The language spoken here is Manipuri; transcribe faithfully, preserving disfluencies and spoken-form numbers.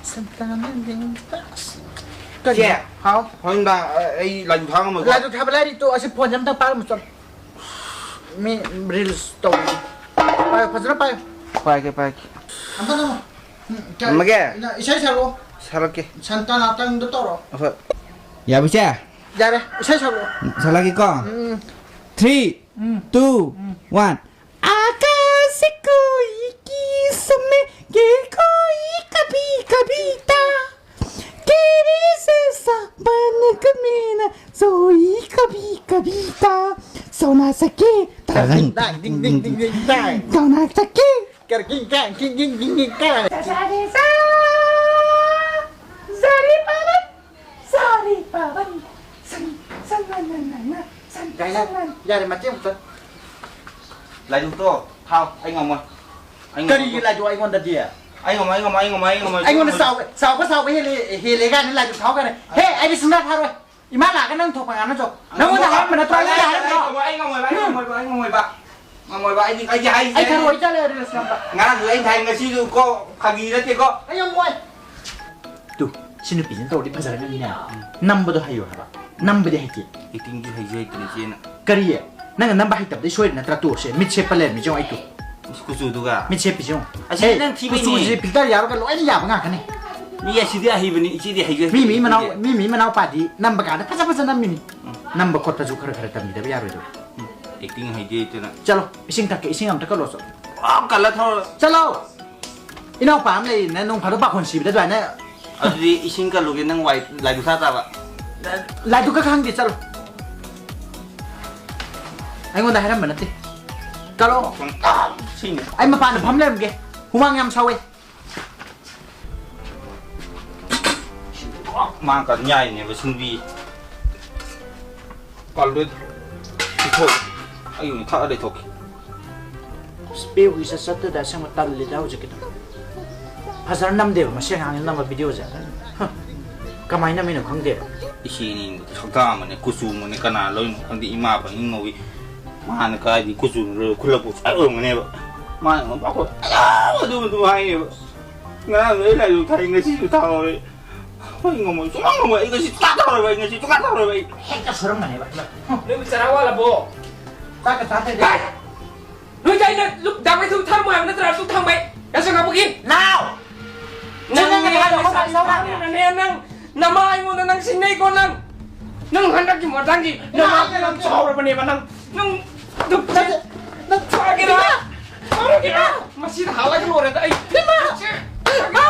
ꯁꯟꯇꯥꯅ ꯂꯦꯡꯕ꯫ ꯑꯁ, ꯀꯔꯤ? ꯆꯦ꯫ ꯍꯥꯎ꯫ ꯍꯣꯏ, ꯅꯨꯡꯗꯥꯡ, ꯑ, ꯑꯩ ꯂꯥꯏꯗꯨꯛ ꯊꯥ ꯉꯝꯃꯣꯏꯀꯣ꯫ ꯂꯥꯏꯗꯨꯛ ꯊꯥꯕ ꯂꯥꯏꯔꯤꯛꯇꯣ ꯑꯁꯤ ꯐꯣꯟꯁꯦ ꯑꯝꯇ ꯄꯥꯏꯔꯝꯃꯨ ꯆꯠꯂꯣ꯫ ꯃꯤ ꯔꯤꯜꯁ ꯇꯧꯔꯤ꯫ ꯄꯥꯏꯌꯨ, ꯐꯖꯅ ꯄꯥꯏꯌꯨ꯫ ꯄꯥꯏꯒꯦ, ꯄꯥꯏꯒꯦ꯫ ꯑꯝꯇ ꯅꯝꯃꯣ꯫ ꯎꯝ, ꯀ-, ꯊꯝꯃꯒꯦ? ꯏꯁꯩ ꯁꯛꯂꯛꯑꯣ꯫ ꯁꯛꯂꯛꯀꯦ꯫ ꯁꯟꯇꯥ ꯅꯥꯇꯪꯗꯣ ꯇꯧꯔꯣ꯫ ꯍꯣꯏ꯫ ꯌꯥꯕ ꯏꯆꯦ? ꯌꯥꯔꯦ, ꯏꯁꯩ ꯁꯛꯂꯛꯑꯣ꯫ ꯁꯛꯂꯛꯀꯦꯀꯣ? ꯎꯝ꯫ Three, ꯎꯝ꯫ Two, ꯎꯝ꯫ One. आकाश कोई किस्मत के कोई कभी कभी था, तेरे से सपन में ना सोई कभी कभी था, सोना सके। ꯗꯥꯏ, ꯗꯤꯡ, ꯗꯤꯡ, ꯗꯤꯡ, ꯗꯤꯡ, ꯗꯥꯏ꯫ सोना सके꯫ ꯀꯔ ꯀꯤꯡ ꯀꯥꯡ ꯀꯤꯡ ꯀꯤꯡ ꯀꯤꯡ ꯀꯤꯡ ꯀꯥꯡ꯫ ꯁꯥ ꯁꯥ ꯔꯦ ꯁꯥ꯫ ꯁꯥ ꯔꯦ ꯄꯥ ꯕꯟ꯫ ꯁꯟ, ꯁꯟ ꯅꯟ ꯅꯟ ꯅꯟ ꯅ꯫ ꯁꯟ, ꯌꯥꯔꯦ, ꯁꯟ ꯅꯟ꯫ ꯌꯥꯔꯦ, ꯃꯇꯦꯛ ꯑꯃꯨꯛꯇ꯫ ꯂꯥꯏꯗꯨꯛꯇꯣ ꯊꯥꯎ, ꯑꯩ ꯉꯝꯃꯣꯏ꯫ ꯑꯩ ꯉꯝꯃꯣꯏ꯫ ꯀꯔꯤꯒꯤ ꯂꯥꯏꯗꯨꯛ ꯑꯩꯉꯣꯟꯗꯗꯤ? ꯑꯩ ꯉꯝꯃꯣꯏ, ꯑꯩ ꯉꯝꯃꯣꯏ, ꯑꯩ ꯉꯝꯃꯣꯏ, ꯑꯩ ꯉꯝꯃꯣꯏ, ꯑꯩ ꯑꯩꯉꯣꯟꯗ ꯉꯝꯃꯣꯏ꯫ ꯆꯥꯎꯕ, ꯆꯥꯎꯕ ꯍꯦꯜꯂꯦ, ꯍꯦꯜꯂꯦ ꯀꯥꯏꯅ ꯂꯥꯏꯗꯨꯛ ꯊꯥꯎ ꯀꯥꯏꯅ꯫ ꯍꯦ, ꯑꯩꯗꯤ ꯁꯨꯡꯊꯥ ꯊꯥꯔꯣꯏ꯫ ꯏꯃꯥ ꯂꯥꯛꯑꯒ ꯅꯪ ꯊꯣꯛꯄ ꯉꯥꯡꯅ ꯆꯣ꯫ ꯅꯪꯉꯣꯟꯗ ꯍꯥꯏꯔꯝꯕ ꯅꯠꯇ꯭ꯔꯣ? ꯑꯩꯉꯣꯟꯗ ꯍꯥꯏꯔꯝꯕ꯭ꯔꯣ? ꯑꯩ ꯉꯝꯃꯣꯏꯕ, ꯑꯩ ꯉꯝꯃꯣꯏꯕ, ꯑꯩ ꯉꯝꯃꯣꯏꯕ꯫ ꯉꯝꯃꯣꯏꯕ, ꯑꯩꯗꯤ, ꯑꯩꯗꯤ ꯍꯥꯏꯁꯦ ꯑꯩ ꯊꯥꯔꯣꯏ ꯆꯠꯂꯦ ꯔꯤꯜꯁ ꯅꯝꯕ꯫ ꯉꯔꯥꯡꯁꯨ ꯑꯩꯅ ꯊꯥꯏ, ꯉꯁꯤꯁꯨ ꯀꯣ, ꯐꯥꯒꯤ ꯅꯠꯇꯦꯀꯣ꯫ ꯑꯩ ꯉꯝꯃꯣꯏ꯫ ꯇꯨ, ꯁꯤ ꯅꯨꯄꯤꯁꯤꯅ ꯇꯧꯔꯗꯤ ꯐꯖꯔꯒꯅꯤꯅꯦ꯫ ꯎꯝ꯫ ꯅꯝꯕꯗꯣ ꯍꯩꯌꯨ ꯍꯥꯏꯕ꯫ ꯅꯝꯕꯗꯤ ꯍꯩꯇꯦ꯫ ꯑꯦꯛꯇꯤꯡꯁꯨ ꯍꯩꯁꯨ ꯍꯩꯇꯅ ꯏꯆꯦꯅ꯫ ꯀꯔꯤ? ꯅꯪꯅ ꯅꯝꯕ ꯍꯩꯇꯕꯗꯩ ꯁꯣꯏꯔꯤ ꯅꯠꯇ꯭ꯔꯥ? ꯇꯣꯛꯁꯦ꯫ ꯃꯤꯠ ꯁꯦꯞꯄ ꯂꯩꯔꯝꯃꯤ ꯌꯦꯡꯉꯣ ꯑꯩ ꯇꯨ꯫ ꯏꯁ, ꯀꯨꯆꯨꯗꯨꯒ꯫ ꯃꯤꯠ ꯁꯦꯞꯄꯤꯁꯤ ꯌꯦꯡꯉꯣ꯫ ꯑꯁꯤ ꯑꯦ, ꯅꯪ ꯊꯤꯕꯩꯅꯦ꯫ ꯀꯨꯆꯨꯁꯦ ꯐꯤꯜꯇꯔ ꯌꯥꯎꯔꯒ ꯂꯣꯏꯅ ꯌꯥꯕ ꯉꯥꯛꯇꯅꯤ꯫ ꯃꯤ ꯑꯁꯤꯗꯤ ꯑꯍꯩꯕꯅꯤ, ꯏꯆꯦꯗꯤ ꯍꯩꯁꯨ ꯃꯤ, ꯃꯤ ꯍꯩꯇꯦ꯫ ꯃꯅꯥꯎ, ꯃꯤ, ꯃꯤ ꯃꯅꯥꯎꯄꯥꯗꯤ ꯅꯝꯕ ꯀꯥꯟꯗ ꯐꯖ ꯐꯖ ꯅꯝꯃꯤꯅꯤ꯫ ꯎꯝ꯫ ꯅꯝꯕ ꯈꯣꯠꯄꯁꯨ ꯈꯔ ꯈꯔ ꯇꯝꯕꯤꯗꯕ ꯌꯥꯔꯣꯏꯗꯕ꯫ ꯎꯝ꯫ ꯑꯦꯛꯇꯤꯡ ꯍꯩꯇꯦ ꯍꯩꯇꯅ꯫ ꯆꯠꯂꯣ, ꯏꯁꯤꯡ ꯊꯛꯀꯦ, ꯏꯁꯤꯡ ꯑꯝꯇ ꯀꯠꯂꯣ ꯆꯠꯂꯣ꯫ ꯑꯥ, ꯀꯜꯂ ꯊꯧꯔ꯫ ꯆꯠꯂꯣ! ꯏꯅꯥꯎꯄꯥ ꯑꯃ ꯂꯩꯔꯤꯅ ꯅꯣꯡ ꯐꯥꯗꯣꯛ ꯄꯥꯈꯣꯟ ꯁꯤꯕꯗ ꯑꯗꯨꯃꯥꯏꯅ꯫ ꯑꯗꯨꯗꯤ ꯏꯁꯤꯡ ꯀꯜꯂꯨꯒꯦ, ꯅꯪ ꯋꯥꯏ, ꯂꯥꯏꯗꯨꯛ ꯊꯥ ꯇꯥꯕ꯫ ꯂꯥꯏꯗꯨꯛꯀ ꯈꯪꯗꯦ, ꯆꯠꯂꯣ꯫ ꯑꯩꯉꯣꯟꯗ ꯍꯥꯏꯔꯝꯕ ꯅꯠꯇꯦ꯫ ꯀꯠꯂꯣ꯫ ꯁꯤꯅꯤ꯫ ꯑꯩ ꯃꯄꯥꯟꯗ ꯐꯝ ꯂꯩꯔꯝꯒꯦ꯫ ꯍꯨꯃꯥꯡ ꯌꯥꯝ ꯁꯧꯋꯦ꯫ ꯃꯥ ꯀꯟ ꯌꯥꯏꯅꯦꯕ ꯁꯤꯡꯕꯤ꯫ ꯀꯜꯂꯣꯏ꯫ ꯄꯤꯊꯣꯛ꯫ ꯑꯩ ꯑꯣꯏꯅ ꯊꯛꯑ ꯂꯩꯊꯣꯛꯀꯦ꯫ ꯑꯁ, ꯄꯤꯌꯨꯒꯤ ꯆꯠ-, ꯆꯠꯇꯨꯗ ꯑꯁꯦꯡꯕ ꯇꯜꯂꯤꯗ ꯍꯧꯖꯤꯛꯀꯤꯗꯣ꯫ ꯐꯖꯅ ꯅꯝꯗꯦꯕ ꯃꯁꯤ ꯑꯉꯥꯡꯁꯤ ꯅꯝꯕ ꯚꯤꯗꯤꯑꯣꯁꯦ꯫ ꯍ꯫ ꯀꯃꯥꯏꯅ ꯅꯝꯃꯤꯅꯣ ꯈꯪꯗꯦꯕ꯫ ꯏꯆꯦꯅꯤ ꯁꯛꯇꯥ ꯑꯃꯅꯦ, ꯀꯨꯆꯨ ꯑꯃꯅꯦ, ꯀꯅꯥ ꯂꯧꯔꯤꯅꯣ ꯈꯪꯗꯦ, ꯏꯃꯥ ꯐꯪꯉꯤ ꯉꯧꯏ꯫ ꯃꯥꯅ ꯀꯥꯏꯗꯤ ꯀꯨꯆꯨ ꯈꯨꯜꯂꯛꯄ ꯁ꯭ꯋꯥꯏ ꯑꯣꯏꯔꯝꯒꯅꯦꯕ꯫ ꯃꯥꯅ ꯑꯗꯨꯝ ꯑꯗꯨꯝ ꯍꯥꯏꯅꯦꯕ꯫ ꯉꯔꯥꯡꯁꯨ ꯑꯩ ꯂꯥꯏꯔꯤꯛ ꯊꯥꯏ, ꯉꯁꯤꯁꯨ ꯊꯥꯍꯧꯔꯦ꯫ ꯑꯩ ꯉꯝꯃꯣꯏ, ꯁꯨꯡꯉꯝ ꯉꯝꯃꯣꯏ꯫ ꯑꯩ ꯉꯁꯤ ꯁꯨꯡꯊꯥ ꯊꯥꯔꯣꯏꯕ, ꯑꯩ ꯉꯁꯤ ꯁꯨꯡꯊꯥ ꯊꯥꯔꯣꯏꯕ ꯑꯩ꯫ ꯍꯦꯛꯇ ꯁꯣꯏꯔꯝꯒꯅꯦꯕ꯫ ꯅꯣꯏꯕꯨ ꯆꯔꯥ ꯋꯥꯠꯂꯕꯣ? ꯆꯥꯛꯀ ꯆꯥꯗ꯭ꯔꯦ꯫ ꯀꯥꯏ? ꯅꯣꯏꯗ ꯑꯩꯅ ꯂꯨꯞ ꯗꯥꯝ ꯃꯩꯊꯨ ꯊꯥꯔꯝꯃꯣ ꯍꯥꯏꯕ ꯅꯠꯇ꯭ꯔꯥ? ꯂꯨꯞ ꯊꯥꯡꯕꯩ ꯌꯥꯆꯪꯉꯛꯄꯒꯤ? ꯅꯥꯎ! ꯅꯪ ꯅꯪ ꯅꯪ ꯅꯪ ꯅꯪ ꯅꯪ ꯅꯃꯥ ꯑꯩꯉꯣꯟꯗ ꯅꯪ ꯁꯤꯡꯅꯩꯀꯣ ꯅꯪ꯫ ꯅꯪ ꯍꯟꯗꯛꯀꯤ ꯃꯇꯥꯡꯒꯤ ꯅꯃꯥ ꯅꯪ ꯆꯥꯎꯔꯕꯅꯦꯕ ꯅꯪ꯫ ꯅꯪ ꯗꯨꯞ ꯅꯪ ꯅꯪ ꯐꯥꯒꯦꯔꯥ? ꯏꯃꯥ! ꯐꯥꯔꯒꯦꯔꯥ? ꯏꯃꯥ! ꯃꯁꯤꯗ ꯍꯥꯠꯂꯒ ꯂꯣꯏꯔꯦꯗ ꯑꯩ꯫ ꯏꯃꯥ! ꯏꯃꯥ!